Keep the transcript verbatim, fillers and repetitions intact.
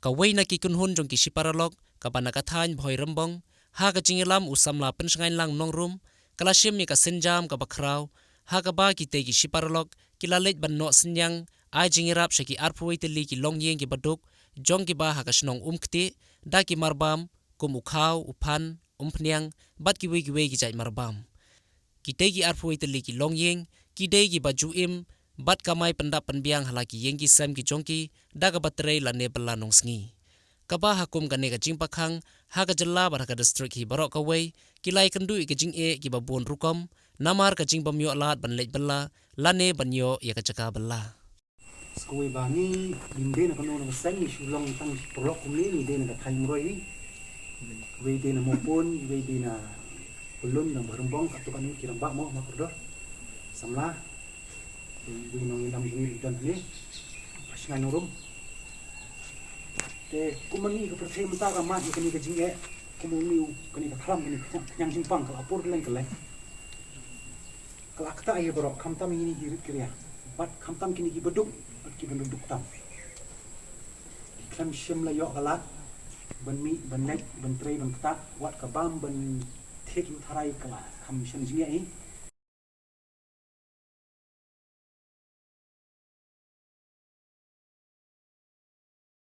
Kawei na ki kynhun jong ki shiparalok kaba na ka thaiñ Bhoirymbong, ha ka jingïalam u samla Pynshngaiñlang Nongrum, ka la shim ïa ka sienjam kaba khraw, ha kaba kitei ki shiparalok ki la leit ban noh synñiang ai jingïarap sha ki arphew wei tylli ki longïing kiba duk jong kiba ha ka shnong Umktieh, da ki marbam kum u khaw, u phan, umphniang bad kiwei kiwei ki jait marbam. Kitei ki arphew wei tylli ki longïing ki dei kiba ju im bad kamai pyndap pynbiang ha la ki ïing ki sem ki jong ki da kaba trei lane bylla nongsngi. Kaba ha kum kane ka jingpakhang, ha ka jylla bad ha ka district hi baroh kawei ki la ïakynduh ïa ka jingeh kiba bun rukom namar ka jingbym ïoh lad ban leit bylla lane ban ïoh ïa ka jaka bylla. Sa kawei ba ngi, ngim dei na kano na ka seng, ngi shu long tang paralok kumne, ngi dei na ka thaiñ Umroi hi. Wei dei na Mawpun, wei dei na Pyllun, na Bhoirymbong, katto katne ki rangbah mo, ma kordor. Samla. Wei, wei nongïalam jong ngi ruh don hangne. Pynshngaiñ Nongrum. Te kum ma ngi ka pyrthei mynta ka mad ïa kane ka jingeh, kum ma ngi kane ka thlam, kane ka khñiang, khñiang jingpang ka la pur kylleng kylleng. Ka la ktah ïa baroh, khamtam ïa kine ki rit ki ria bad khamtam kine kiba duk bad kiba duk tam. Ki khlem shym la ïoh ka lad ban mih, ban leit, ban trei, ban ktah, wat ka bam ban thied lut tharai ka la kham shym jingeh hi.